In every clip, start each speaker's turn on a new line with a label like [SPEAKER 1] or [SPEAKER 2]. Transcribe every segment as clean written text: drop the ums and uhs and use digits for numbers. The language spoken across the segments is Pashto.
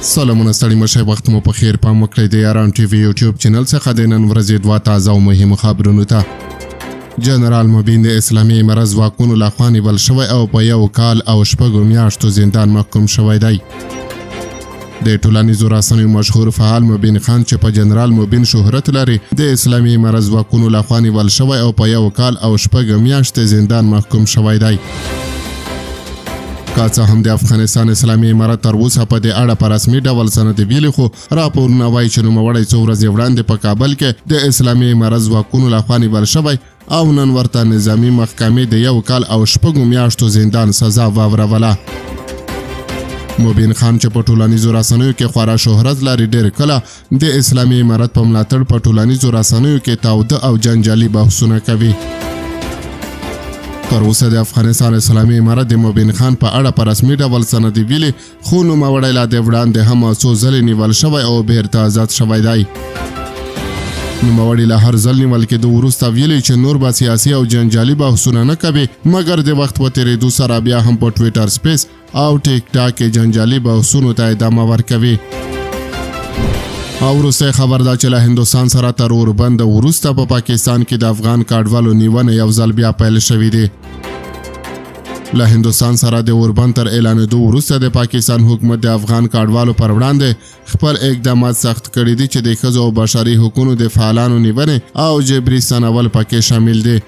[SPEAKER 1] سلامونه ستړي مشه، وخت مو په خیر. پام وکړئ د یاران ټي وي یوټیوب چینل څخه د نن ورځې دوه تازه او مهمو خبرونو ته. جنرال مبین د اسلامي امارت ځواکونو لخوا نیول شوی او په 1 کال او 6 میاشتو زندان محکوم شوی دی. د ټولنیزو رسنیو مشهور فعال مبین خان چې په جنرال مبین شهرت لري، د اسلامي امارت ځواکونو لخوا نیول شوی او په 1 کال او 6 میاشتې زندان محکوم شوی دی. که څه هم د افغانستان اسلامي امارت تر اوسه په دې اړه په رسمي ډول څه نه دي ویلي، خو راپورونه وایي چې نوموړی څو ورځې وړاندې په کابل کې د اسلامي امارت ځواکونو لخوا نیول شوی او نن ورته نظامي محکمې د 1 کال او 6 میاشتو زندان سزا واوروله. مبین خان چې په ټولنیزو رسنیو کې خورا شهرت لري، ډېر کله د اسلامي امارت په ملاتړ په ټولنیزو رسنیو کې تاوده او جنجالي بحثونه کوي. تر اوسه د افغانستان اسلامي امارت د مبین خان په اړه په رسمي ډول څه نه دي ویلي، خو نوموړی لا د وړاندې هم څو ځلې نیول شوی او بیرته ازاد شوی دی. نوموړي له هر ځل نیول کېدو وروسته ویلي چې نور به سیاسي او جنجالي بحثونه نه کوي، مګر د وخت په تېرېدو سره بیا هم په ټویټر سپیس او ټیک ټاک کې جنجالي بحثونو ته ادامه ورکوي. او وروستی خبر دا چې له هندوستان سره تر اوربند وروسته په پاکستان کې د افغان کډوالو نیونه یو ځل بیا پیل شوې دي. له هندوستان سره د اوربند تر اعلانېدو وروسته د پاکستان حکومت د افغان کډوالو پر وړاندې خپل اقدامات سخت کړي دي، چې د ښځو او بشري حقونو د فعالانو نیونې او جبري ستنول پکې شامل دي.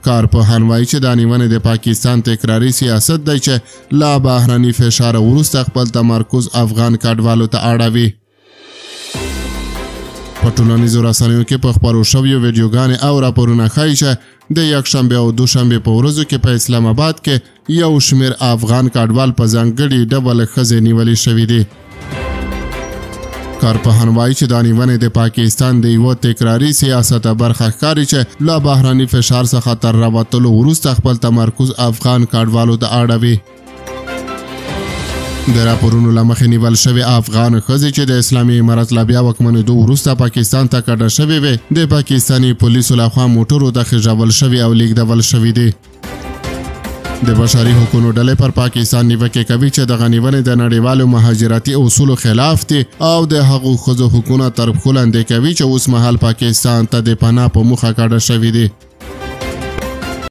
[SPEAKER 1] کارپوهان وایي چې دا نیونې د پاکستان تکراري سیاست دی چې له بهرني فشار وروسته خپل تمرکز افغان کډوالو ته اړوي. په ټولنیزو رسنیو کې په خپرو شویو ویډیوګانې او راپورونه ښیي چې د یکشنبې او دوشنبې په ورځو کې په اسلام آباد کې یو شمېر افغان کډوال په ځانګړي ډول ښځې نیولې شوې دي. کارپوهان وایي چې دا نیونې د پاکستان د یوه تکراري سیاست برخه ښکاري چې له بهرني فشار څخه تر راوتلو وروسته خپل تمرکز افغان کډوالو ته اړوي. د راپورونو له مخې نیول شوې افغان ښځې چې د اسلامي امارت له بیا واکمنېدو وروسته پاکستان ته کډه شوې وې، د پاکستاني پولیسو لخوا موټرو ته خېژول شوې او لیږدول شوې دي. د بشري حقونو ډلې پر پاکستان نیوکې کوي چې دغه نیونې د نړیوالو مهاجرتي اصولو خلاف دي او د هغو ښځو حقونه تر پښو لاندې کوي چې اوسمهال پاکستان ته د پناه په موخه کډه شوي دي.